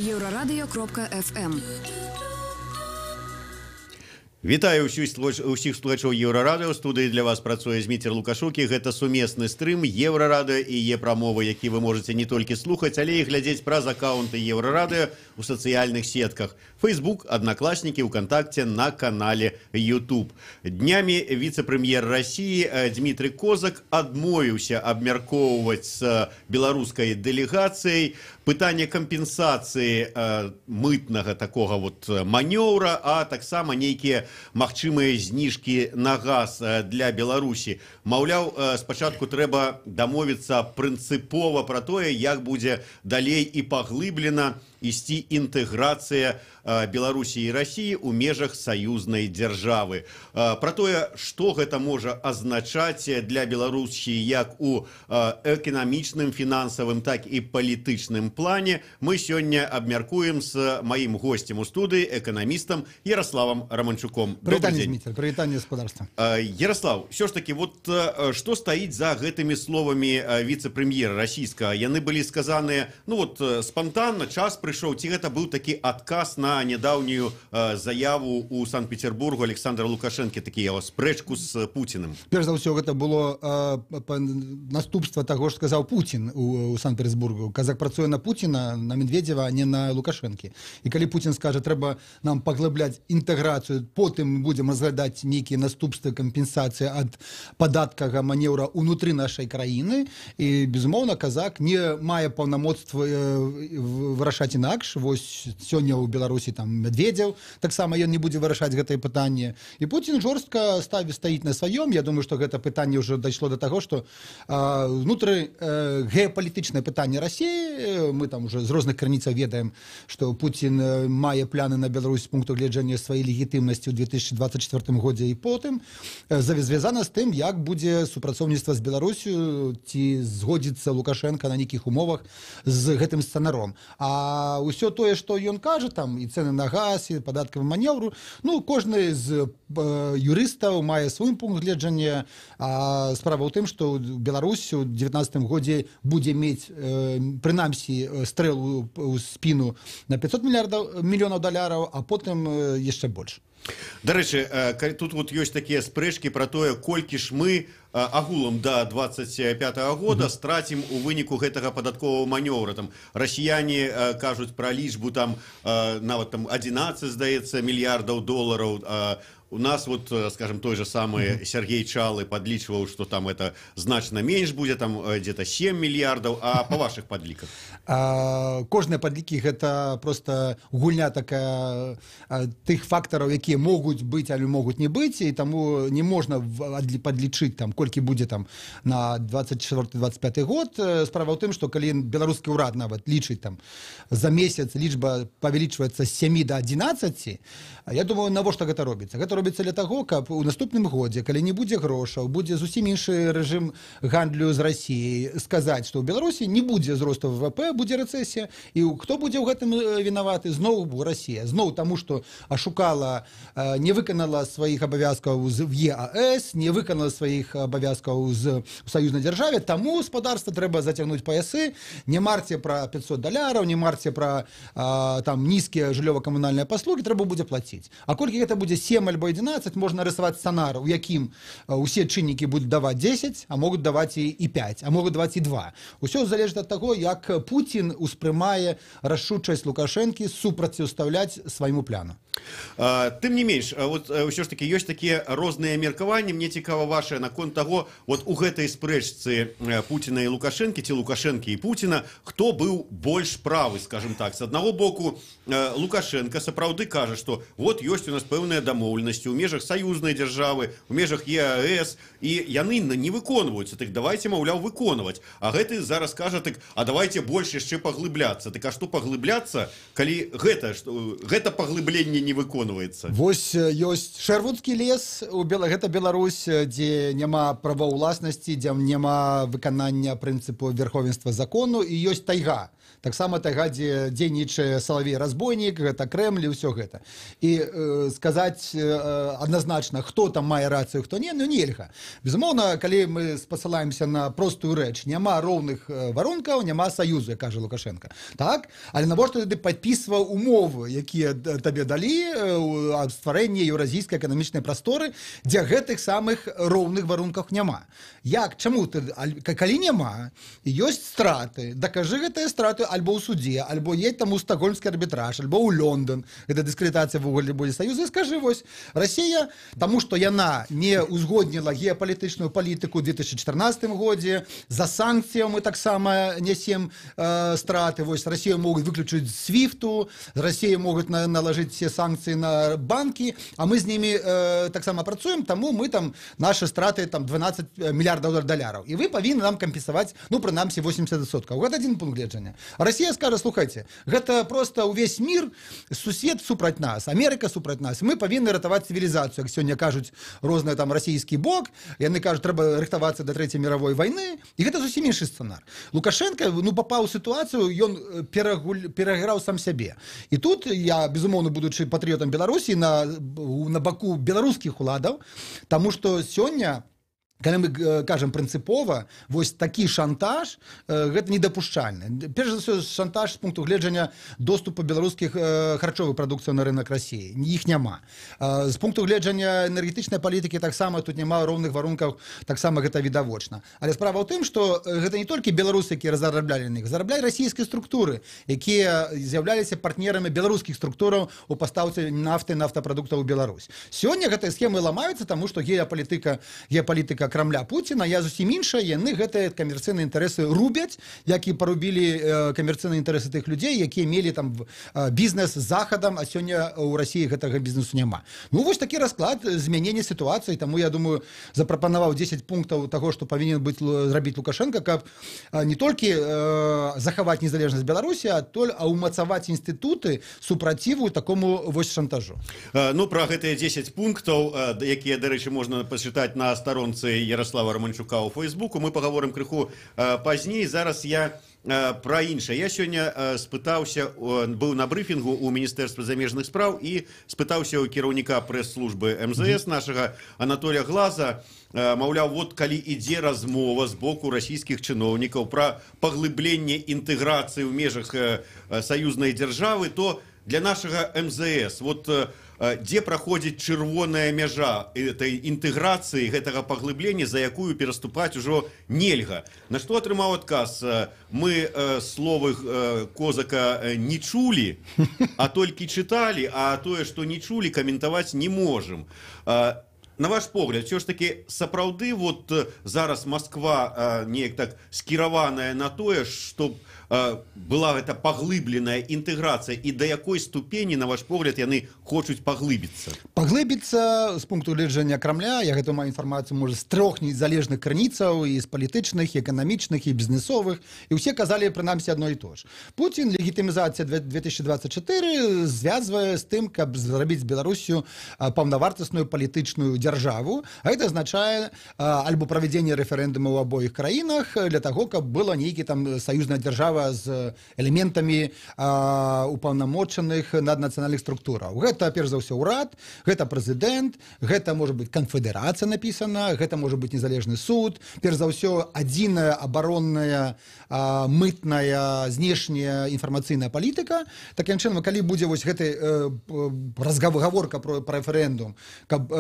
Еўрарадыё.фм. Вітаю ўсіх слухачоў Еўрарадыё. У студыі для вас працуе Зміцер Лукашук, і гэта сумесны стрым Еўрарадыё і Е-прамовы, які вы можаце не толькі слухаць, але і глядзець праз аккаунты Еўрарадыё у сацыяльных сетках: Facebook, Аднакласнікі, УКантакце, на канале YouTube. Днямі віцэ-прэм'ер Расіі Дмітрый Козак адмовіўся абмяркоўваць з беларускай дэлегацыяй пытанне кампенсацыі мытнага такога вот манёўра, а таксама нейкія магчымыя зніжкі на газ для Беларусі. Маўляў, спачатку трэба дамовіцца прынцыпова пра тое, як будзе далей і паглыблена ісці інтэграцыя Беларусі і Расіі ў межах саюзнай дзяржавы. Пра тое, што гэта можа азначаць для Беларусі як у эканамічным, фінансавым, так і палітычным плане, мы сёння абмяркуем з маім госцем у студыі, эканамістам Яраславам Раманчуком. Прывітанне, Зміцер, прывітанне, спадарства. Яраслаў, усё ж такі, вот што стаіць за гэтымі словамі віцэ-прэм'ера расійскага? Яны былі сказаныя, ну вот, спантанна, час прыйшоў, ці гэта быў такі адказ на нядаўнюю заяву у Санкт-Петербургу Александра Лукашэнкі, такі яго спрэчку з Пуціным? Перш за ўсё, гэта было наступства таго, што сказаў Пуцін у Санкт-Петербургу. Казак працуе на Пуціна, на Медведева, а не на Лукашэнкі. І калі Пуцін скажа: «Трэба нам паглыбляць інтэграцыю, потым мы будзем разглядаць нейкія наступствы кампенсацыі ад падаткага манеўра унутры нашай краіны», і, безумоўна, Казак не мае паўнамоцтва вырашаць інакш. Вось сёння ў Беларусі там Мядзведзеў, таксама ён не будзе вырашаць гэтае пытанне. І Пуцін жорстка стаіць на сваём. Я думаю, што гэта пытанне ўжо дайшло до таго, што унутры геапалітычнае пытанне Расіі. Мы там уже з розных крыніцаў ведаем, што Пуцін мае пляны на Беларусь з пункту гледжання сваёй легітымнасці ў 2024 годзе і потым, звязана з тым, як будзе супрацоўніцтва з Беларусю, ці згодзіцца Лукашэнка на нейкіх умовах з гэтым сцэнаром. А ўсё тое, што ён кажа там, і цены на газ, і падаткавы манеўру, ну, кожны з юрыстаў мае свой пункт гледжання. А справа ў тым, што Беларусь у 19 годзе будзе мець прынамсі стрэлу ў спіну на 500 мільярдаў мільёнаў даляраў, а потым яшчэ больш. Дарэчы, тут вот ёсць такія спрэчкі пра тое, колькі ж мы агулам до 25 -го года страцім у выніку гэтага падатковага манёўра. Там расіяне кажуць пра лічбу там нават там 11, здаецца, мільярдаў долараў. У нас вот, скажем, той же самый Сергей Чалы подлічваў, что там это значна менш будзе, там где-то 7 мільярдаў. А по ваших падліках? Кожныя падлікі — гэта просто гульня такая тых фактараў, якія могуць быць але могуць не быць, і таму не можна падлічыць там, колькі будзе там на 24-25 год. Справа ў тым, што калі беларускі ўрад нават лічыць, там за месяц лічба павялічваецца з 7 до 11, я думаю, навошта гэта робіцца? Гэта робіцца для таго, каб у наступным годзе, калі не будзе грошаў, будзе зусім іншы рэжым гандлю з Расіяй, сказаць, што ў Беларусі не будзе зросту ВВП, будзе рэцэсія. І хто будзе ў гэтым вінаваты? Зноў Расія, зноў таму, што ашукала, не выканала сваіх абавязкаў з в ЕАС, не выканала сваіх абавязкаў з саюзнай дзяржаве. Таму, гаспадарства, трэба зацягнуць паясы, не марце пра 500 даляраў, не марце пра там нізкія жыллёва-камунальныя паслугі, трэба будзе плаціць. А колькі гэта будзе, 7 альбо 11, можна рысаваць сцэнар, у якім усе чыннікі будуць даваць 10, а могуць даваць і 5, а могуць даваць і 2. Усё залежыць ад таго, як Пуцін успрымае рашучасць Лукашэнкі супраціўстаўляць свайму пляну. Тым не менш, вот ўсё ж таки ёсць такія розныя меркаванні. Мне цікава ваше наконт таго, вот у гэтай спрэчцы Пуціна і Лукашэнкі ці Лукашэнкі і Пуціна, хто быў больш правы, скажем так? З аднаго боку, Лукашэнка сапраўды кажа, што вот ёсць у нас пэўныя дамоўленасці ў межах саюзнай дзяржавы, у межах ЕАС, і яны не выконваюцца, так давайте, маўляў, выконваць. А гэты зараз кажа: «Так а давайте больш яшчэ паглыбляцца». Так а што паглыбляцца, калі гэта што гэта паглыбленне не не выконваецца. Вось ёсць Шэрвудскі лес у гэта Беларусь, дзе няма права ўласнасці, дзе няма выканання прынцыпу верховенства закону, і ёсць тайга. Таксама тайга, дзе дзейнічае салавей разбойнік, гэта Крэмль і ўсё гэта. І сказаць адназначна, хто там мае рацыю, хто не, ну нельга. Безумоўна, калі мы спасылаемся на простую рэч, няма роўных варункаў, няма саюзу, як кажа Лукашенко. Так? Але навошта ты падпісваў умовы, якія табе далі аб стварэнні еўразійскай эканамічнай прасторы, дзе гэтых самых роўных варункаў няма? Як, чаму ты, калі няма, і ёсць страты, дакажы гэтыя страты альбо ў судзе, альбо едь там у стакгольмскі арбітраж, альбо ў Лондон, гэта дыскрэдытацыя ўвогуле будзе саюза, і скажы, вось, Расія, таму што яна не узгодніла геапалітычную палітыку ў 2014 годзе, за санкцыяў мы таксама нясем страты, вось, Расію могуць выключыць з свифту, Расію могуць налажыць все санкцыі на банкі, а мы з німі таксама працуем, таму мы там, наши страты там 12 мільярдаў даляраў, і вы павінны нам кампенсаваць, ну, прынамсі 80%. Гэта адзін пункт гледжання. Расія скажа, слухайце, гэта просто увесь мир, сусед супраць нас, Америка супраць нас, мы павінны ратаваць цывілізацыю, як сёння кажуць розныя там расійскі бок, яны кажуць, трэба рыхтавацца да трэцяй мировой вайны, і гэта зусім іншы сцэнар. Лукашенко, ну, папаў у сітуацыю, ён перайграў сам сябе. І тут я, безумоўна, будучы патрыётам Беларусі, на баку беларускіх уладаў, таму што сёння, калі мы кажам прынцыпова, вось такі шантаж, гэта недапушчальны. Перш за ўсё, шантаж з пункту гледжання доступу беларускіх харчовых прадукцый на рынок Расіі. Іх няма. З пункту гледжання энергетычнай палітыкі таксама тут няма роўных варункаў, таксама гэта відавочна. Але справа ў тым, што гэта не толькі беларусы, якія зараблялі на іх, зараблялі расійскія структуры, якія з'яўляліся партнерамі беларускіх структураў у пастаўцы нафты, нафтапрадуктаў у Беларусь. Сёння гэтыя схемы ламаюцца, таму што геапалітыка Крамля Пуціна я зусім іншая, яны гэтыя камерцыйныя інтарэсы рубяць, як і парубілі камерцыйныя інтарэсы тых людзей, якія мелі там бізнес з Захадам, а сёння ў Расіі гэтага бізнесу няма. Ну вось такі расклад змянення сітуацыі, таму я думаю, запрапанаваў 10 пунктаў таго, што павінен быць зрабіць Лукашенко, каб не толькі захаваць незалежнасць Беларусі, а ўмацаваць інстытуты супраціву такому вось шантажу. Ну, пра гэтыя 10 пунктаў, якія, дарэчы, можна пачытаць на старонцы Ярослава Романчука ў Фейсбуку, мы пагаворым крыху пазней. Зараз я пра іншае. Я сёння спытаўся, быў на брыфінгу ў Міністэрстве замежных спраў і спытаўся ў кіраўніка прэс-службы МЗС нашага Анатоля Глаза, маўляў, вот калі ідзе размова з боку расійскіх чыноўнікаў пра паглыбленне інтэграцыі ў межах саюзнай дзяржавы, то для нашага МЗС, вот дзе праходзіць чырвоная мяжа этой інтэграцыі, гэтага паглыблення, за якую пераступаць ужо нельга. На што атрымаў адказ: мы словы Козака не чулі, а толькі чыталі, а тое, што не чулі, каментаваць не можам. На ваш погляд, все ж таки сапраўды вот зараз Москва неяк так скіраваная на тое, што была гэта паглыбленая інтэграцыя, і да якой ступені, на ваш погляд, яны хочуць паглыбіцца? Паглыбіцца з пункту гледжання Крамля, я гэту маю інфармацыю, можа, з трох незалежных крыніцаў, і з палітычных, і эканамічных, і бізнесовых, і ўсе казалі прынамсі адно і то ж. Пуцін легітымізацыя 2024 звязвае з тым, каб зрабіць Беларусю паўнавартасную палітычную дзяржаву, а гэта азначае альбо правядзенне рэферэндуму ў абоіх краінах для таго, каб была нейкі там саюзная дзяржава з элементамі упаўнамочаных наднацыянальных структураў. Гэта, перш за ўсё, ўрад, гэта прэзідэнт, гэта можа быць канфедэрацыя напісана, гэта можа быць незалежны суд, перш за ўсё, адзіная абаронная, мытная, знешняя інфармацыйная палітыка. Такім чынам, калі будзе вось гэты разгаворка пра рэферэндум, каб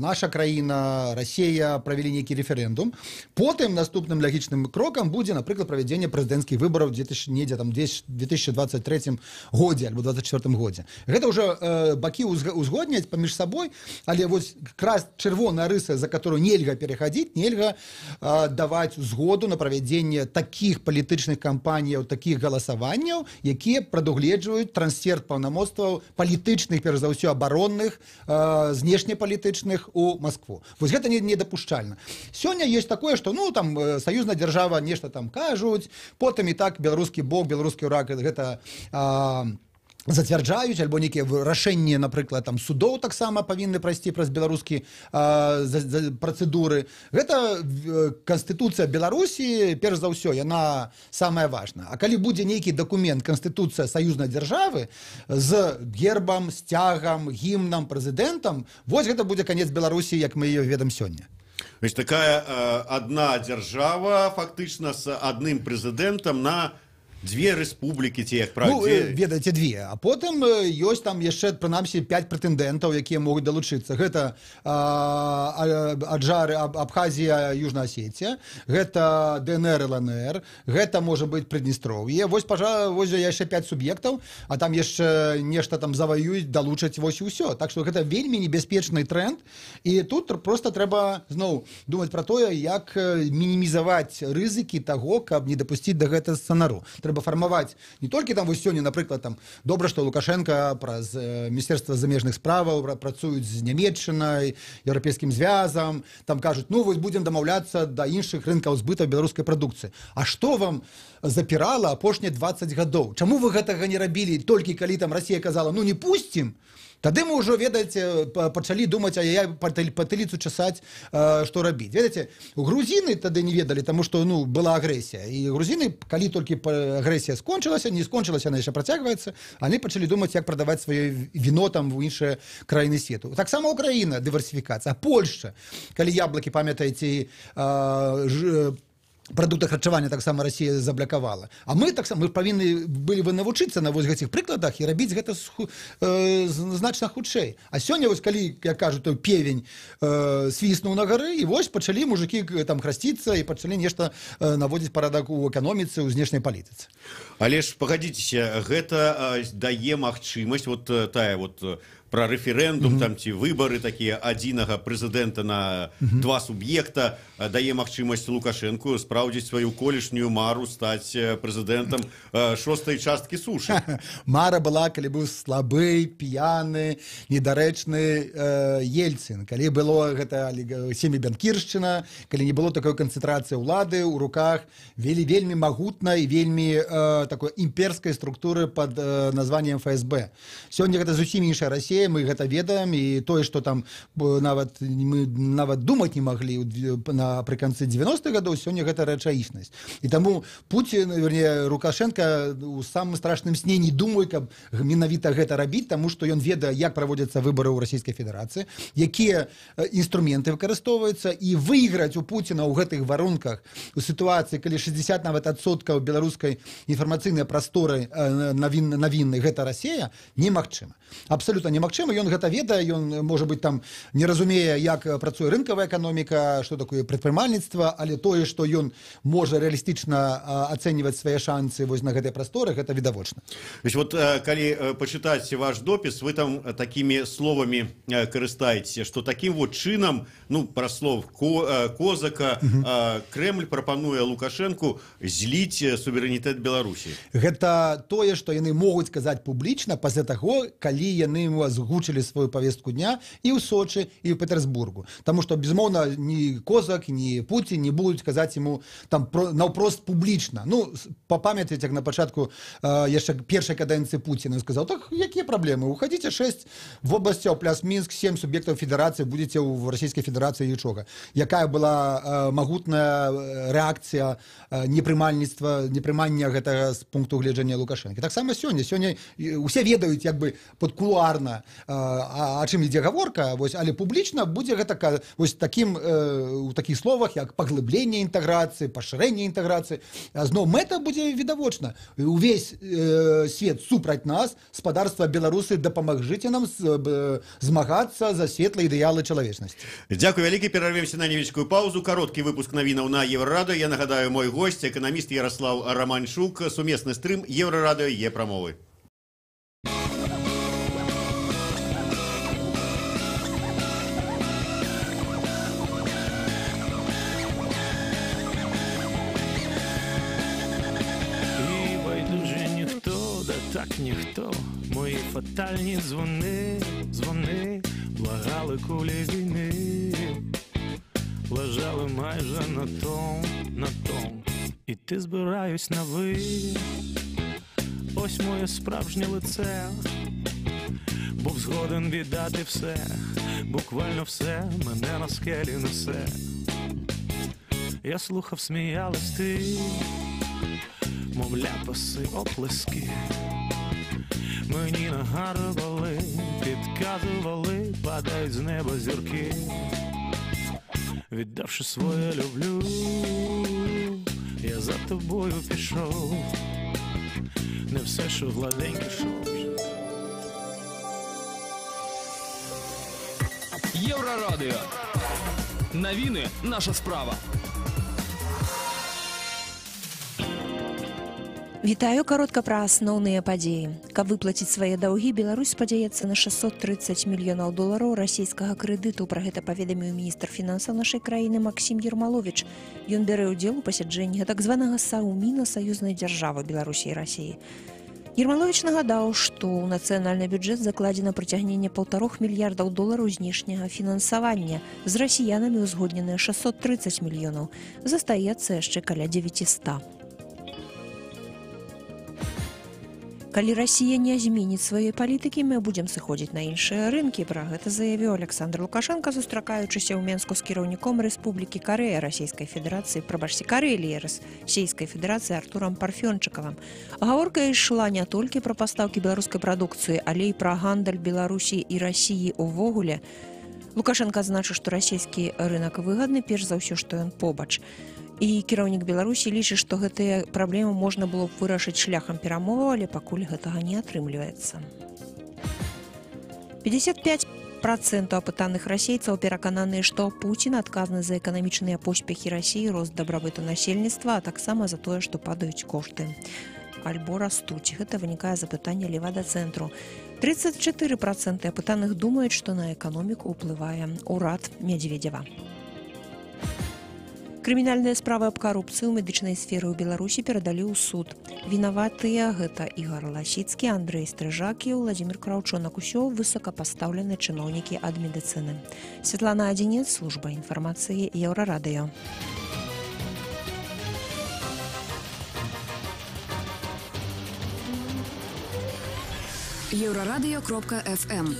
наша краіна, Расія правялі нейкі рэферэндум, потым наступным лагічным крокам будзе, напрыклад, правядзенне прэзідэнцкіх выбараў недзе там 2023 годзе альбо 24 годзе. Гэта ўжо бакі узгодняць паміж сабой, але вось крас чырвоная рыса, за которую нельга пераходзіць, нельга даваць згоду на правядзенне такіх палітычных кампаніяў, такіх галасаванняў, якія прадугледжваюць трансфер паўнамоцтваў палітычных, перш за ўсё, абаронных, знешнепалітычных у Москву. Вось гэта недапушчальна. Сёння ёсць такое, што, ну, там саюзная дзяржава нешта там кажуць, потым і так беларускі бок, беларускі ўрад гэта зацвярджаюць, альбо нейкія рашэнні, напрыклад, там судоў таксама павінны прайсці праз беларускі працэдуры. Гэта Канстытуцыя Беларусі, перш за ўсё, яна самая важная. А калі будзе нейкі дакумент Канстытуцыя саюзнай дзяржавы з гербам, сцягам, гімнам, прэзідэнтам, вось гэта будзе канец Беларусі, як мы ее ведаем сёння. То есть такая одна дзяржава фактычна з адным прэзідэнтам на дзве рэспублікі, ці як правильно? Ну, ведаеце, две. А потым ёсць там яшчэ прынамсі 5 прэтэндэнтаў, якія могуць далучыцца. Гэта Аджары, Абхазія, Южная Осетія, гэта ДНР, ЛНР, гэта можа быць Прыднестроўе. Вось, пожалуй, вось яшчэ 5 суб'ектаў, а там яшчэ нешта там заваююць, далучаць, вось і ўсё. Так што гэта вельмі небяспечны тренд. І тут просто трэба зноў думаць пра тое, як мінімізаваць рызыкі таго, каб не дапусціць да гэтага сцэнару. Трэба фармаваць не толькі там вось сёння, напрыклад, там добра, што Лукашенко праз Міністэрства замежных справаў працуюць з Нямеччынай, Еўрапейскім звязам, там кажуць, ну вось будзем дамаўляцца да іншых рынкаў збыта беларускай прадукцыі. А што вам запірала апошнія 20 гадоў? Чаму вы гэтага не рабілі толькі калі там Расія казала, ну не пусцім? Тады мы ўжо, ведаеце, пачалі думаць, а я патыліцу часаць, што рабіць. Ведаеце, грузіны тады не ведалі, таму што, ну, была агрэсія. І грузіны, калі толькі агрэсія скончылася, не скончылася, она яшчэ працягваецца, они пачалі думаць, як прадаваць сваё віно там в іншыя краіны свету. Таксама Украіна, дыверсіфікацыя, Польшча, калі яблыкі, памятаеце, прадукты харчавання таксама Расія заблякавала. А мы таксама, мы павінны былі бы навучыцца на вось гэтых прыкладах і рабіць гэта значна хутчэй. А сёння вось калі, як кажуць, той певень свіснуў на гары, і вось пачалі мужыкі там храсціцца і пачалі нешта наводзіць парадак у эканоміцы, у знешняй палітыцы. Але ж пагадзіцеся, гэта дае магчымасць вот тая вот пра рэферэндум там ці выбары такія адзінага прэзідэнта на два суб'екта дае магчымасць Лукашэнку спраўдзіць сваю колішнюю мару стаць прэзідэнтам шостай часткі сушы. Мара была, калі быў слабы, п'яны, недарэчны Ельцын, калі было гэта семібянкіршчына, калі не было такой канцэнтрацыі ўлады ў руках вельмі магутнай, вельмі такой імперскай структуры пад названием ФСБ. Сёння гэта зусім іншая Расія, мы гэта ведаем, і тое, што там нават мы нават думаць не маглі напрыканцы 90-х гадоў, сёння гэта рэчаіснасць. І таму Пуцін, вернее, Лукашенко у самым страшным сне не думае, каб менавіта гэта рабіць, таму што ён ведае, як праводзяцца выбары ў Расійскай Федэрацыі, якія інструменты выкарыстоўваюцца, і выйграць у Пуціна ў гэтых варунках, у сітуацыі, калі 60 нават адсоткаў беларускай інфармацыйнай прасторы навінны гэта Расія, немагчыма. Абсалютна немагчыма. Ён гэта ведае, ён, можа быць, там не разумее, як працуе рынкавая эканоміка, што такое прадпрымальніцтва, але тое, што ён можа рэалістычна ацэньваць свае шансы вось на гэтай прасторы, гэта відавочна. Вот калі пачытаць ваш допіс, вы там такімі словамі карыстаецеся, што такім вот чынам, ну, пра слов Козака, Крэмль прапануе Лукашэнку зліць суверэнітэт Беларусі. Гэта тое, што яны могуць казаць публічна пасля таго, калі яны озвучили свою повестку дня и ў Сочи, и в Петербургу. Потому что, безумоўна, ни Козак, ни Путин не будут казаць ему там наўпрост публічна. Ну, памятаеце, як на пачатку яшчэ першай кадэнцыі Пуціна сказал, так якія праблемы, уходите 6 в области, пляс Минск, 7 суб'ектаў федэрацыі, будете ў Расійскай Федэрацыі, нічога. Якая была магутная рэакцыя непрымальніцтва, непрымання гэтага з пункту гледжання Лукашэнкі. Таксама сёння. Сёння усе ведаюць, як бы падкулуарна, а чым ідзе гаворка, вось, але публічна будзе гэта вось такім, у такіх словах, як паглыбленне інтэграцыі, пашырэнне інтэграцыі. Зноў мэта будзе відавочна. Увесь свет супраць нас, спадарства беларусы, дапамагжыце нам змагацца за светлыя ідэалы чалавечнасці. Дзякуй вялікі, перарвемся на невялічкую паузу. Кароткі выпуск навінаў на Еўрарадыё. Я нагадаю, мой госць, эканаміст Ярослав Романчук, сумесны стрым Еўрарадыё Е-прамовы. Так ніхто, мої фатальні дзвони, дзвони, благали кулі війни, лежали майже на том, і ти збираюсь на ви, Ось моє справжнє лице. Був згоден віддати все, буквально все, мене на скелі несе. Я слухав, сміялась ти, мов ляпаси, оплески. Мені нагадували, підказували, падають з неба зірки. Віддавши своє люблю, я за тобою пішов. Не все, що гладеньке йшов. Єврорадіо. Новини – наша справа. Вітаю, каротка пра асноўныя падзеі. Каб выплаціць свае даўгі, Беларусь спадзяецца на 630 мільёнаў долараў расійскага крэдыту. Пра гэта паведаміў міністр фінансаў нашай краіны Максім Ермаловіч. Ён бярэ ўдзел у пасяджэнні так званага Саўміна саюзнай дзяржавы Беларусі і Расіі. Ермаловіч нагадаў, што ў нацыянальны бюджэт закладзена прыцягненне 1,5 мільярдаў долараў знешняга фінансавання. З расіянамі ўзгодненыя 630 мільёнаў. Застаецца яшчэ каля 900. Калі Расія не зменіць сваёй палітыкі, мы будзем сыходзіць на іншыя рынкі. Пра гэта заявіў Александр Лукашенко, сустракаючыся ў Менску з кіраўніком Рэспублікі Карэя Расійскай Федэрацыі, прабачце, Карэліі Расійскай Федэрацыі Артурам Парфёнчыкавым. Гаворка ішла не толькі пра пастаўкі беларускай прадукцыі, але і пра гандаль Беларусі і Расіі ўвогуле. Лукашенко адзначыў, што расійскі рынак выгадны, перш за ўсё, што ён побач. І кіраўнік Беларусі лічыць, што гэтыя праблемы можна было б вырашыць шляхам перамоваў, але пакуль гэтага не атрымліваецца. 55% апытаных расейцаў перакананыя, што Пуцін адказны за эканамічныя поспехі Расіі, рост дабрабыту насельніцтва, а таксама за тое, што падаюць кошты альбо растуць. Гэта вынікае з апытання Левада-цэнтру. 34% апытаных думаюць, што на эканоміку ўплывае ўрад Медведзева. Крымінальныя справы аб карупцыі ў медычнай сферы ў Беларусі перадалі ў суд. Вінаватыя гэта Ігар Ласіцкі, Андрэй Стрыжак і Уладзімір Краўчонак, усё высокапастаўленыя чыноўнікі ад медыцыны. Святлана Адзінец, служба інфармацыі Еўрарадыё. Еўрарадыё.фм.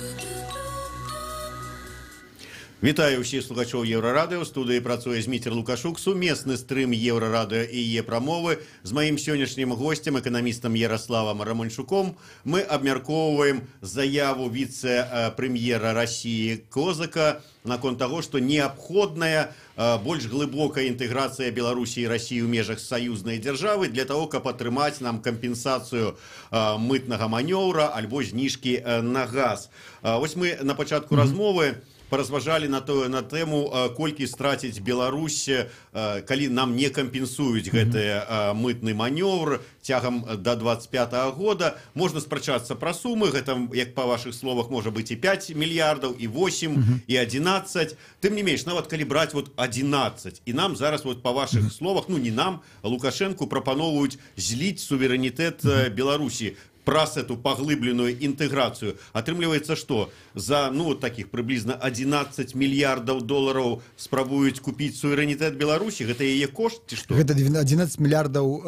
Вітаю ўсіх слухачоў Еўрарадыё. У студыі працуе Зміцер Лукашук. Сумесны стрым Еўрарадыё і Е-прамовы з маім сённяшнім госцем, эканамістам Яраславам Раманчуком. Мы абмяркоўваем заяву віцэ-прэм'ера Расіі Козака наконт таго, што неабходная больш глыбокая інтэграцыя Беларусі і Расіі ў межах саюзнай дзяржавы для таго, каб атрымаць нам кампенсацыю мытнага манёўра альбо зніжкі на газ. Вось мы на пачатку размовы поразважалі на тэму, колькі страціць Беларусь, калі нам не кампенсуюць гэты мытны манёвр цягам до 25 года. Можна спрачацца пра сумы, гэта, як па вашых словах, можа быць і 5 мільярдаў, і 8, і 11. Тым не менш, нават калі браць вот 11, і нам зараз вот па вашых словах, ну не нам, Лукашэнку прапаноўваюць зліць суверэнітэт Беларусі праз эту паглыбленую інтэграцыю. Атрымліваецца, што за, ну, таких прыблізна 11 мільярдаў долараў спрабуюць купіць суверэнітэт Беларусі? Гэта яе кошт ці што? Гэта 11 мільярдаў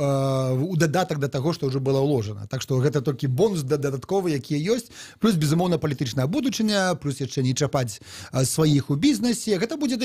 у дадатак да таго, што ўжо было ўложана. Так што гэта толькі бонус дадатковы, які ёсць, плюс, безумоўна, палітычная будучыня, плюс яшчэ не чапаць сваіх у бізнесе. Гэта будзе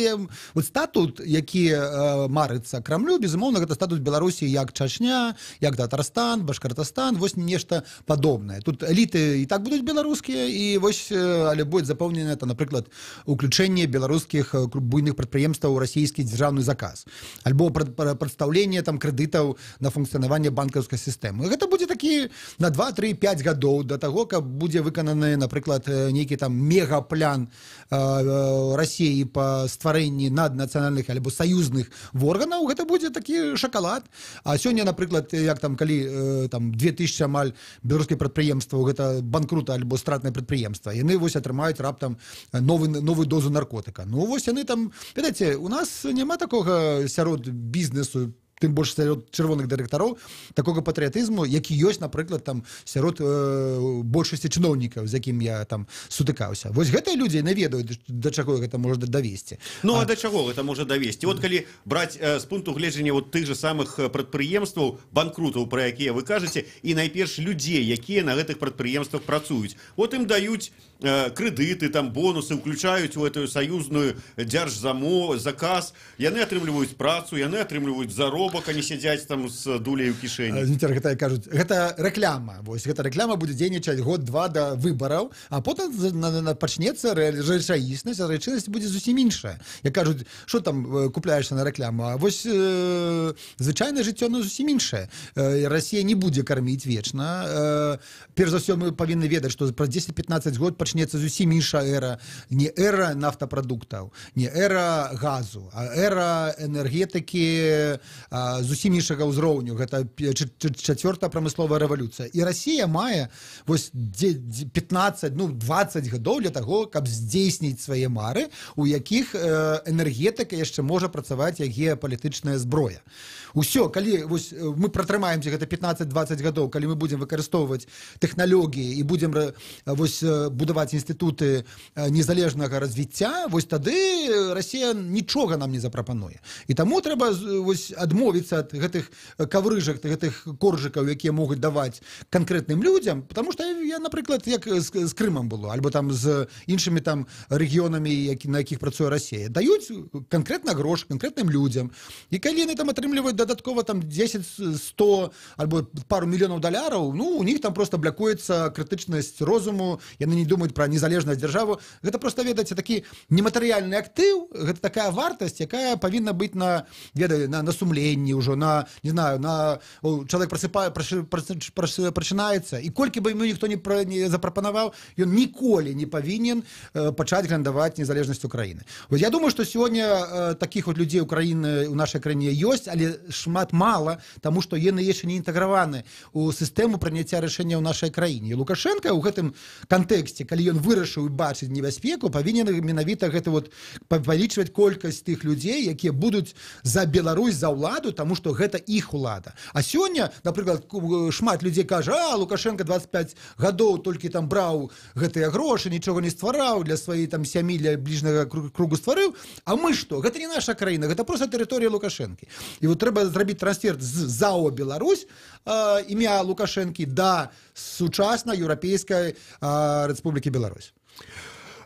вот статут, які марыцца Крамлю, безумоўна, гэта статут Беларусі як Чачня, як Татарстан, Башкартастан, вось нешта падобнае. Тут эліты і так будуць беларускія, і вось, але будет запоўнена, это, напрыклад, уключэнне беларускіх буйных прадпрыемстваў у расійскі дзяржаўны заказ, альбо прадстаўленне там крэдытаў на функцыянаванне банкаўскай сістэмы. Гэта будзе такі на 2, 3, 5 гадоў да таго, каб будзе выкананы, напрыклад, нейкі там мегаплян Расіі па стварэнні наднацыянальных альбо саюзных органаў. Гэта будзе такі шакалад. А сёння, напрыклад, як там калі там 2000 амаль беларускія прадпрыемстваў гэта банкрута альбо стратнае прадпрыемства, яны вось атрымаюць раптам новую дозу наркотыка. Ну вось яны там, ведаеце, у нас няма такога сярод бізнесу тым больш сярод чырвоных дырэктароў такога патрыятызму, які ёсць, напрыклад, там сярод большасці чыноўнікаў, з якім я там сутыкаўся. Вось гэтыя людзі не ведаюць, да чаго гэта можа давесці. Ну а да чаго гэта можа давесці? Вот калі браць з пункту гледжання вот тых же самых прадпрыемстваў, банкрутаў, пра якія вы кажаце, і найперш людзей, якія на гэтых прадпрыемствах працуюць. Вот ім даюць крэдыты, там бонусы, уключаюць у эту саюзную дзяржзамо заказ, яны атрымліваюць працу, яны атрымліваюць заробак, они сядзяць там з дуляй у кішэні. Зміцер, гэта кажуць, гэта рэкляма. Вось гэта рэкляма будзе дзейнічаць год-два да выбараў, а потым пачнецца рэчаіснасць, а рэчаіснасць будзе зусім іншая. Як кажуць, що там купляешься на рэкляму, а вось звычайнае жыццё, оно зусім іншае. Расія не будзе карміць вечна. Перш за ўсё, мы павінны ведаць, што праз 10-15 год пачнецца зусім іншая эра, не эра нафтапрадуктаў, не эра газу, а эра энергетыкі зусім іншага ўзроўню. Гэта чацвёртая прамысловая рэвалюцыя. І Расія мае вось 15, ну 20 гадоў для таго, каб здзейсніць свае мары, у якіх энергетыка яшчэ можа працаваць як геапалітычная зброя. Усё, калі вось мы пратрымаемся гэта 15-20 гадоў, калі мы будзем выкарыстоўваць тэхналогіі і будзем вось будаваць інстытуты незалежнага развіцця, вось тады Расія нічога нам не запрапануе. І таму трэба вось адмовіцца ад гэтых каврыжак, гэтых коржыкаў, якія могуць даваць канкрэтным людзям, потому что я, напрыклад, як з Крымам было, альбо там з іншымі там рэгіёнамі, на якіх працуе Расія, даюць канкрэтна грошы канкрэтным людзям. І калі яны там атрымліваюць дадаткова там 10, 100 альбо пару мільёнаў даляраў, ну у них там просто блякуецца крытычнасць розуму, яны не думаюць пра незалежнасць дзяржаву. Гэта просто, ведаеце, такі нематэрыяльны актыў, гэта такая вартасць, якая павінна быць на, ведаю, на сумленні ўжо, на, не знаю, на чалавек прасыпае, прачынаецца, і колькі бы ему ніхто не запрапанаваў, ён ніколі не павінен пачаць глядаваць незалежнасць Украіны. Вот я думаю, што сёння такіх вот людзей Украіны у нашай краіне ёсць, але шмат мала, таму што яны яшчэ не інтэграваны у сістэму прыняцця рашэння ў нашай краіне. І Лукашэнка ў гэтым кантэксце, калі ён вырашыў і бачыць небяспеку, павінен менавіта гэта вот павялічваць колькасць тых людзей, якія будуць за Беларусь, за ўладу, таму што гэта іх улада. А сёння, напрыклад, шмат людзей кажа: а Лукашэнка 25 гадоў толькі там браў гэтыя грошы, нічога не ствараў для сваёй там сям'і, для бліжнага кругу стварыў, а мы што? Гэта не наша краіна, гэта просто тэрыторыя Лукашэнкі. І вот трэба зрабіць трансфер з ЗАО Беларусь імя Лукашэнкі да сучаснай еўрапейскай Рэспублікі Беларусь.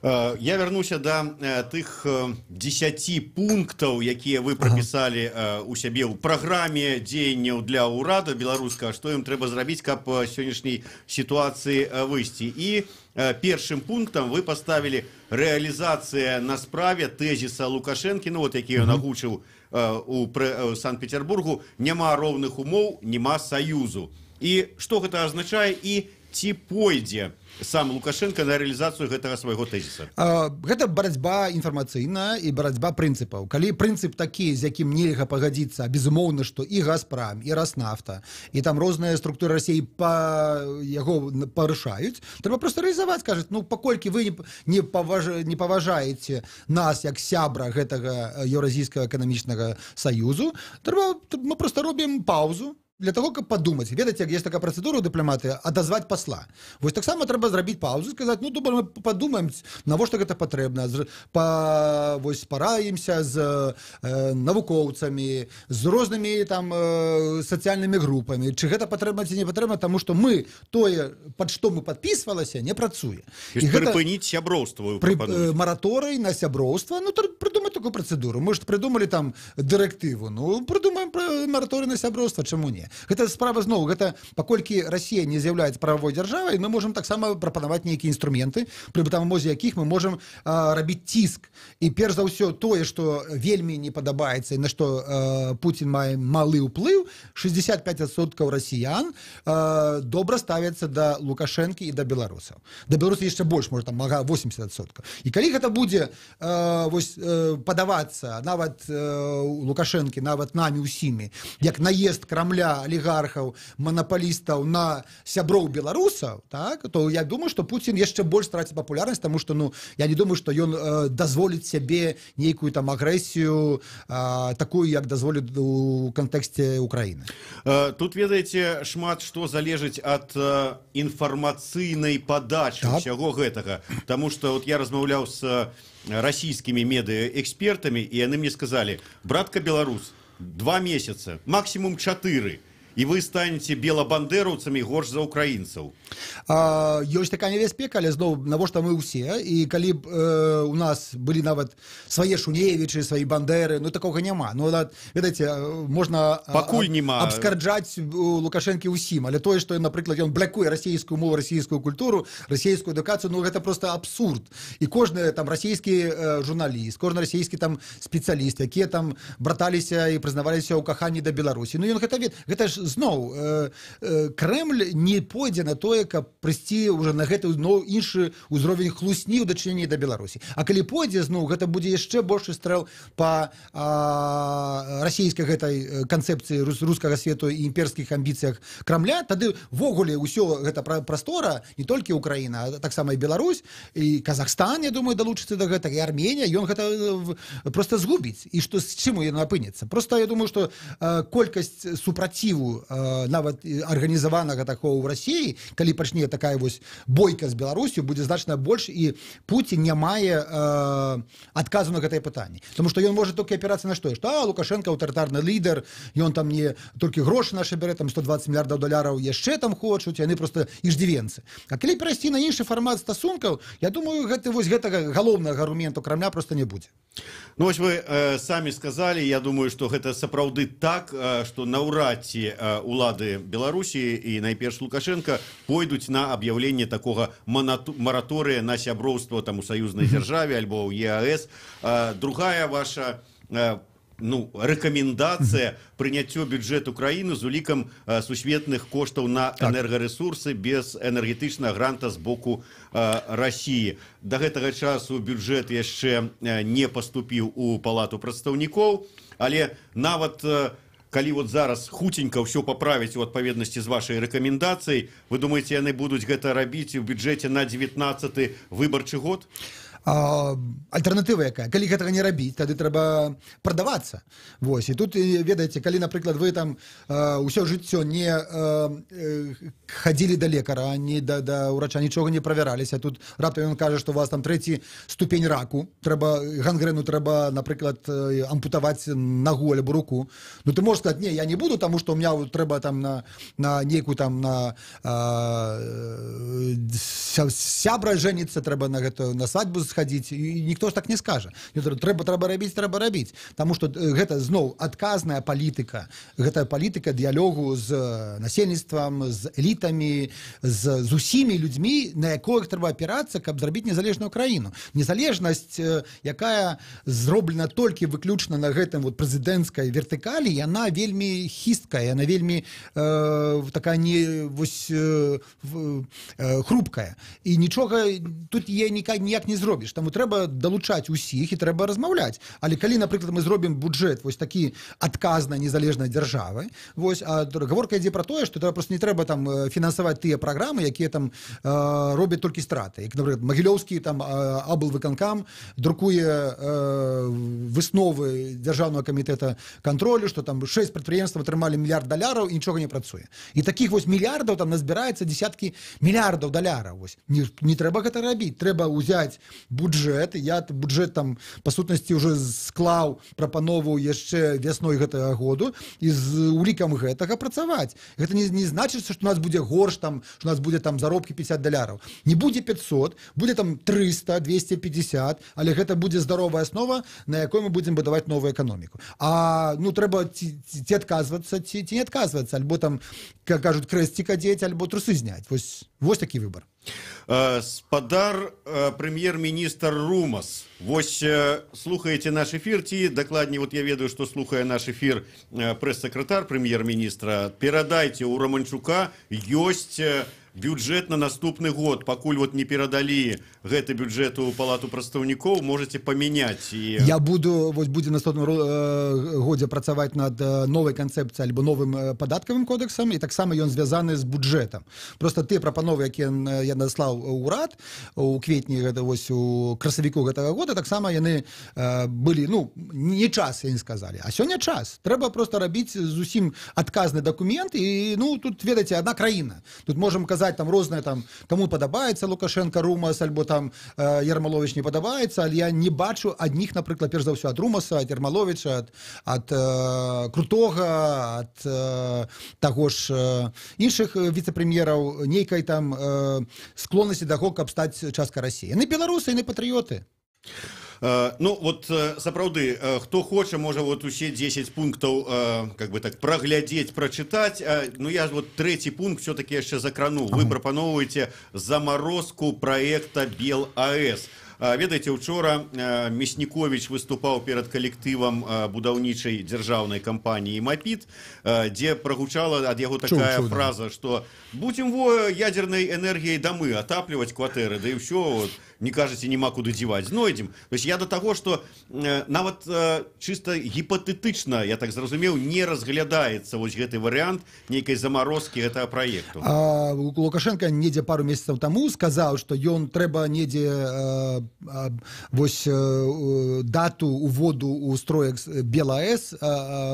Я вярнуся да тых 10 пунктаў, якія вы прапісалі у сябе ў праграме дзеянняў для ўрада беларускага, што ім трэба зрабіць, каб сённяшняй сітуацыі выйсці. І першым пунктам вы паставілі рэалізацыя на справе тэзіса Лукашэнкі, ну вот які ён агучыў у Санкт-Петербургу: няма роўных умоў, няма саюзу. І што гэта азначае і ці пойдзе сам Лукашэнка на рэалізацыю гэтага свайго тэзіса? Гэта барацьба інфармацыйная і барацьба прынцыпаў. Калі прынцып такі, з якім нельга пагадзіцца, безумоўна, што і Газпрам, і Роснафта, і там розныя структуры Расіі па яго парушаюць, трэба просто рэалізаваць, кажуць, ну паколькі вы не паважаеце нас як сябра гэтага Еўразійскага эканамічнага саюзу, трэба, мы просто робім паузу для того, каб падумаць. Ведаеце, як есть такая працэдура ў дыпламатыі — адазваць пасла. Вось таксама трэба зрабіць паузу, сказаць: ну добра, мы падумаем, навошта гэта патрэбна, вось параімся з навукоўцамі, з рознымі там сацыяльнымі групамі, чы гэта патрэбна, ці не патрэбна, таму што мы тое, пад што мы падпісвалася, не працуе. І гэта прыпыніць сяброўства вы прапануеце. Мараторый на сяброўства, ну прыдумаць такую працэдуру. Мы ж прыдумалі там дырэктыву, ну прыдумаем пра мараторый на сяброўства, чаму не? Гэта справа зноў, гэта паколькі Расія не з'яўляецца прававой дзяржавай, мы можам таксама прапанаваць нейкія інструменты, пры дапамозе якіх мы можам рабіць ціск. І перш за ўсё тое, што вельмі не падабаецца і на што Пуцін мае малы ўплыў, 65% расіян добра ставяцца да Лукашэнкі і да беларусаў. Да беларусаў яшчэ больш, можа там мага 80%. І калі гэта будзе вось, падавацца нават Лукашэнкі, нават намі ўсімі, як наезд Крамля Крамля, алігархаў, манапалістаў на сяброў беларусаў, так, то я думаю, што Пуцін яшчэ больш страціць папулярнасць, таму што, ну, я не думаю, што ён дазволіць сябе нейкую там агрэсію, такую, як дазволіць у кантэксце Украіны. Тут, ведаеце, шмат што залежыць ад інфармацыйнай падачы усяго гэтага. Таму што вот я размаўляў з расійскімі медыаэкспертамі, і яны мне сказалі: «Братка беларус, 2 месяца, максимум 4, і вы станете белабандэраўцамі горш за украінцаў». Ёсць такая небяспека, але зноў, навошта мы ўсе? І калі б у нас былі нават свае Шуневічы, свае Бандэры, ну, такога няма. Ну, ведаеце, можна Пакуль няма. абскарджаць у Лукашэнкі ўсім, але тое, што, напрыклад, ён блякуе расійскую мову, расійскую культуру, расійскую адукацыю, ну, гэта просто абсурд. І кожны там расійскі журналіст, кожны расійскі там спецыяліст, якія там браталіся і прызнаваліся ў каханні да Беларусі, ну, ён гэта гэта ж зноў Крэмль не пойдзе на тое, каб прыйсці уже на гэты, ну, іншы ўзровень хлусні ў дачыненні да Беларусі. А калі пойдзе, зноў гэта будзе яшчэ большы стрэл по расійскай гэтай канцэпцыі рускага свету і імперскіх амбіцыях Крамля. Тады ўвогуле ўсё гэта прастора, не толькі Украіна, а таксама і Беларусь, і Казахстан, я думаю, далучыцца да гэтага, і Арменія, ён гэта просто згубіць. І што, з чым ён апынецца? Просто я думаю, что колькасць супраціву, нават арганізаванага такого ў Расіі, калі пачне такая вось бойка з Беларусю, будзе значна больш, і Пуцін не мае адказу на гэтае пытанне. Потому что ён можа толькі апірацца на што? Што Лукашенко аўтарытарны лідар, ён там не толькі грошы нашы бярэ, там 120 мільярдаў даляраў яшчэ там хочуць, яны просто иждивенцы. А калі перайсці на іншы фармат стасункаў, я думаю, гэты вось гэтага галоўнага аргументу Крамля просто не будзе. Ну, вось вы самі сказалі, я думаю, што гэта сапраўды так, што наўрад ці улады Беларусі і найперш Лукашенко пойдуць на аб'яўленне такога мараторыя на сяброўства там у саюзнай дзяржаве альбо ў ЕАС. Другая ваша ну, рэкамендацыя: прыняццё бюджэту краіны з улікам сусветных коштаў на энергарэсурсы без энергетычнага гранта з боку Расіі. Да гэтага часу бюджэт яшчэ не паступіў у палату прадстаўнікоў, але нават калі вот зараз хуценька ўсё паправіць у адпаведнасці з вашай рэкамендацыяй, вы думаеце, яны будуць гэта рабіць у бюджэце на 19 выбарчы год? Альтэрнатыва якая? Калі гэтага не рабіць, тады трэба прадавацца. Вось і тут, ведаеце, калі, напрыклад, вы там ўсё жыццё не хадзілі да лекара, не да ўрача, нічога не правяраліся, тут раптам ён кажа, што у вас там трэці ступень раку, трэба гангрэну, трэба, напрыклад, ампутаваць нагу альбо руку, ну, ты можешь сказать: «Не, я не буду, таму што у меня вот трэба там на нейкую там на сябра жэніцца, трэба на гэтую на свадьбу схадзіць», і ніхто ж так не скажа. Не, трэба рабіць, трэба рабіць. Таму што гэта зноў адказная палітыка, гэта палітыка дыялогу з насельніцтвам, з элітамі, з усімі людзьмі, на якіх трэба апірацца, каб зрабіць незалежную краіну. Незалежнасць, якая зроблена толькі выключна на гэтым вот прэзідэнцкай вертыкалі, яна вельмі хісткая, яна вельмі такая не вось хрупкая, і нічога тут е ніяк не зробіш. Таму трэба далучаць усіх і трэба размаўляць. Але калі, напрыклад, мы зробім бюджэт вось такі адказнай незалежнай дзяржавы, вось, а гаворка ідзе пра тое, што трэба просто, не трэба там фінансаваць тыя праграмы, якія там робяць толькі страты, як, напрыклад, магілёўскі там аблвыканкам друкуе высновы дзяржаўнага камітэта кантролю, што там 6 прадпрыемстваў атрымалі мільярд даляраў і нічога не працуе. І таких вось мільярдаў там назбіраецца десяткі мільярдаў даляраў. Вось не трэба гэта рабіць, трэба ўзяць бюджэт. Я бюджэт там па сутнасці уже склаў прапанову яшчэ вясной гэтага году, і з улікам гэтага працаваць. Гэта не значыцца, што у нас будзе горш там, што у нас будзе там заробкі 50 даляраў. Не будзе 500, будзе там 300, 250, але гэта будзе здаровая аснова, на якой мы будзем будаваць новую эканоміку. А ну, трэба ці адказвацца, ці не адказвацца, альбо там, как кажуць, крэсцік адзець, альбо трусы зняць. Вось такі выбор. Спадар прэм'ер-міністр Румас, вось слухаеце наш эфір, ці дакладней, вот я ведаю, што слухае наш эфір прэс-сакратар прэм'ер-міністра, перадайце: у Раманчука ёсць Бюджэт на наступны год, пакуль вот не перадалі гэты бюджэт у палату прадстаўнікоў, можете памяняць і Я буду, вось будзе наступным годзе працаваць над новай канцэпцыяй альбо новым падаткавым кодэксам, і таксама ён звязаны з бюджэтам. Просто тыя прапановы, якія я наслаў ўрад у кветні, гэта вось у красавіку гэтага года, таксама яны былі, ну, не час, яны сказалі, а сёння час. Трэба просто рабіць зусім адказны дакумент. І, ну, тут, ведаеце, одна краіна, тут можем казаць там рознае, там, кому падабаецца Лукашенко, Румас альбо там Ермалович не падабаецца, але я не бачу адних, напрыклад, перш за ўсё ад Румаса, ад Ермаловича, ад Крутога, ад таго ж іншых віцэ-прэм'ераў нейкай там склоннасці да таго, каб стаць часткай Расіі. Яны беларусы, яны патрыёты. Ну вот сапраўды, хто хоча, можа вот усе 10 пунктаў как бы так праглядзець, прачытаць. Ну, я вот трэці пункт все-таки яшчэ закрану. Вы прапаноўваеце заморозку проекта Бел АЭС. Ведаеце, учора Мяснікович выступаў перад калектывам будаўнічай дзяржаўнай кампаніі «Мапіт», дзе прагучала ад яго такая Чуў, чуў, да. фраза, что будем во ядерной энергией дамы отапливать, кватэры, да и ўсё. Вот, не кажаце, нема куды дзеваць, знойдзем. То есть я до того, что нават чисто гіпатэтычна, я так зразумеў, не разглядаецца вось гэты варыянт нейкай заморозки гэтага праекту. Лукашенко недзе пару месяцаў таму сказаў, што ён трэба недзе вось дату уводу ў строй БелАЭС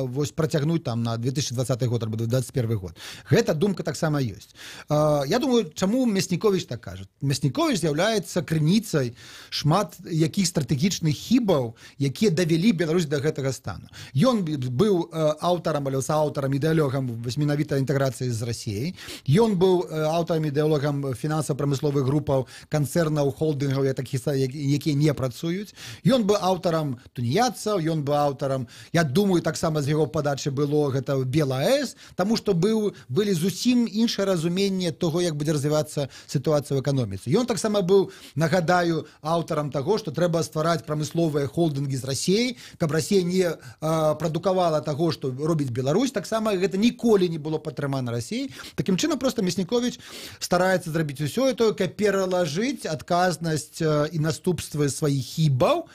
вось працягнуць там на 2020 год альбо 2021 год. Гэта думка таксама ёсць. Я думаю, чаму Мяснікович так кажа? Мяснікович з'яўляецца крыніцай шмат якіх стратэгічных хібаў, якія давялі Беларусь до гэтага стану. Ён быў аўтарам альбо сааўтарам, ідэалогам вось менавіта інтэграцыі з Расіяй. Ён быў аўтарам, ідэолагам фінансава-прамысловых групаў, канцэрнаў, холдынгаў, я такі, якія не працуюць. Ён быў аўтарам тунеядцаў, ён быў аўтарам, я думаю, таксама з яго падачы было гэта БелАЭС, таму што былі зусім іншае разуменне того, як будзе развівацца сітуацыя ў эканоміцы. Ён таксама быў, нагадаю, аўтарам таго, што трэба ствараць прамысловыя холдынгі з Расіяй, каб Расія не прадукавала таго, што робіць Беларусь. Таксама гэта ніколі не было падтрымана Расіяй. Такім чынам, просто Мяснікович стараецца зрабіць усё это, каб пералажыць адказнасць і наступствы сваіх хібаў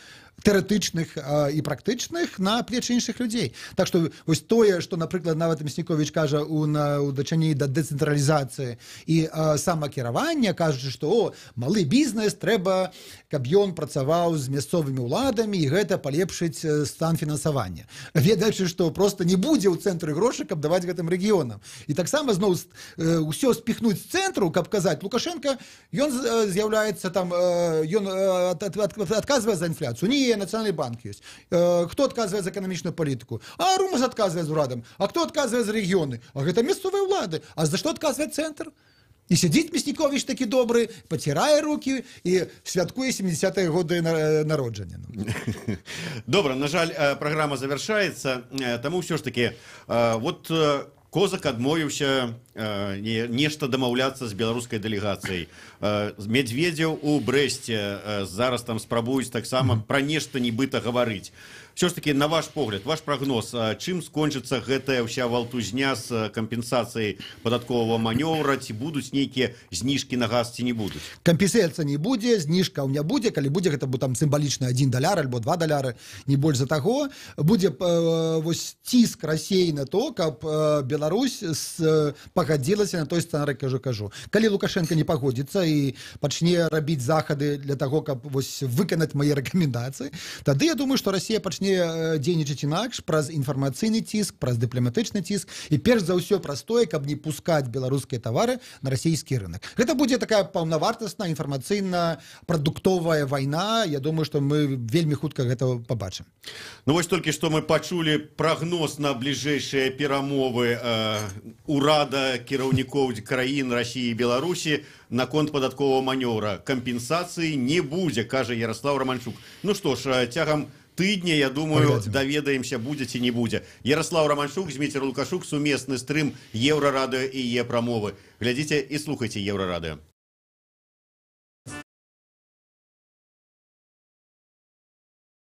тэарэтычных і практычных на плечы іншых людзей. Так што вось тое, што, напрыклад, нават Мяснікович кажа у дачыненні да дэцэнтралізацыі і самакіравання, кажучы, што о, малы бізнес трэба, каб ён працаваў з мясцовымі ўладамі, і гэта палепшыць стан фінансавання. Ведаючы, што просто не будзе ў цэнтры грошы, каб даваць гэтым рэгіёнам. І таксама зноў ўсё спіхнуць з цэнтру, каб казаць, Лукашенко, ён з'яўляецца там, ён адказвае за інфляцыю. Не, Нацыянальны банк ёсць. Хто адказвае за эканамічную палітыку? А Румас адказвае з урадам. А хто адказвае за рэгіёны? А гэта мясцовыя ўлады. А за што адказвае цэнтр? І сядзіць Мяснікович такі добры, пацірае рукі і святкуе 70-е годы народжання. Ну. Добра, на жаль, праграма завяршаецца, таму ўсё ж таки вот Козак адмовіўся нешта дамаўляцца з беларускай дэлегацыяй. Медведзеў у Брэсце зараз там спрабуюць таксама пра нешта нібыта гаварыць. Все ж таки, на ваш погляд, ваш прагноз, чым скончыцца гэтая ўся валтузня з кампенсацыяй падатковага манёўра, ці будуць нейкія зніжкі на газ, ці не будуць? Кампенсацыя не будзе, зніжкаў не будзе, калі будзе, гэта будзе там сімвалічна 1 даляр альбо 2 даляры, не больш за таго. Будзе вось ціск Расіі на то, каб Беларусь пагадзілася на той сцэнарый, кажу. Калі Лукашенко не пагодзіцца і пачне рабіць захады для таго, каб вось выканаць мае рэкамендацыі, тады я думаю, што Расія пачне дзейнічаць інакш праз інфармацыйны ціск, праз дыпламатычны ціск і перш за ўсё праз тое, каб не пускаць беларускія тавары на расійскі рынок. Гэта будзе такая паўнавартасная інфармацыйна-прадуктовая вайна. Я думаю, што мы вельмі хутка гэта пабачым. Ну вось толькі што мы пачулі прагноз на бліжэйшыя перамовы урада, кіраўнікоў краін Расіі і Беларусі наконт падатковага манёўра. Кампенсацыі не будзе, кажа Ярослав Романчук. Ну што ж, цягам тыдня, я думаю, Паглядзім. даведаемся, будзе ці не будзе. Ярослав Романчук, Зміцер Лукашук, сумесны стрым Еўрарадыё і Е-прамовы. Глядзіце і слухайце Еўрарадыё.